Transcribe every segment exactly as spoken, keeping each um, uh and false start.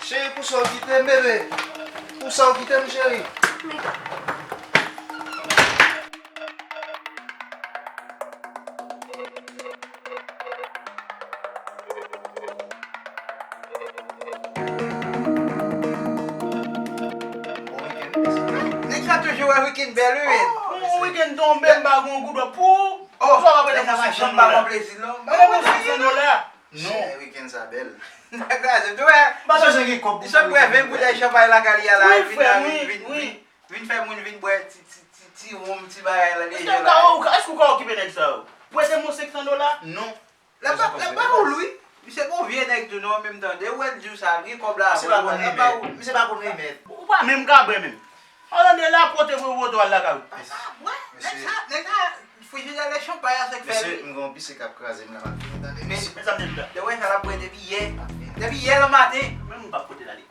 Cheri, pou sa w kite m, bebe. Pou sa w kite m, cheri. Nèg sa toujou wè weekend bèl, wi, men. Bon, weekend tonbe, m pa gon goud pou ou. Oh, sa w ap rele pou sa, janm pa gon plezi, non. Mwen, mwen, sa, sa, non, la. Non. Chè, weekend sa bèl. Kraze m tou, wè. Misye gen kòb pou misye bwè ven boutèy chanpay lakay li a la, wi, vin la, vin, vin, vin, vin fè moun vin bwè ti, ti, ti, ti wonm, ti bagay la deja la. Èske ou ka, ou ka, èske ou ka okipe nèg sa yo? Prete m yon senk san dola? Non. L ap ba, l ap ba ou l, wi. Misye gon vye nèg tou, non, menm tan. Depi w wè l di w sa, l gen kòb la, l ap ba ou. Misye pa konn remèt. Ou pa menm ka bwè menm. An, tande la, pote pou woto al lakay ou. Ah, bwè, nèg sa, nèg sa, frijidè lè chanpay a, se k fè l, wi. Mesye, m gon pise k ap kraze m la, m ap vini, tande. Men, men sa m te di la. Te wè sa l ap bwè depi yè. Depi yè nan maten. Menm m p ap pote l ale.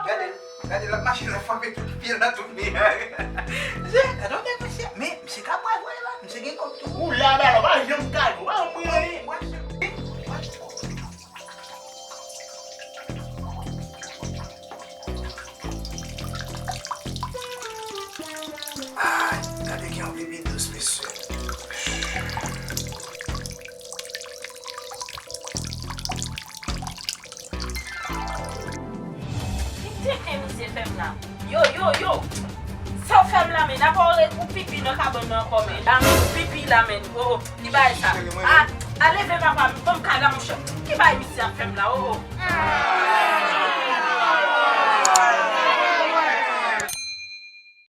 Gade, gade, l ap mache, l ap frape tout pye l nan tout mi. Mesye, gade yon nèg, mesye. Men, misye ka bwè vre la, misye gen kòb tou. Ou la, la, la, pa janm ka, pa janm mwen. Bwè, bwè. Ay, gade ki anvi pi dous, mesye. Kite ke misye fè m la. Yo, yo, yo. Sa w fè m la, men. Apa w re-, ou pipi nan kabann nan ankò, men. La, men, ou pipi la, men. Oh, oh. Ki bagay sa? A, a leve papa m, ban m kay la, monchè. Ki bagay misye ap fè m la? Oh, oh.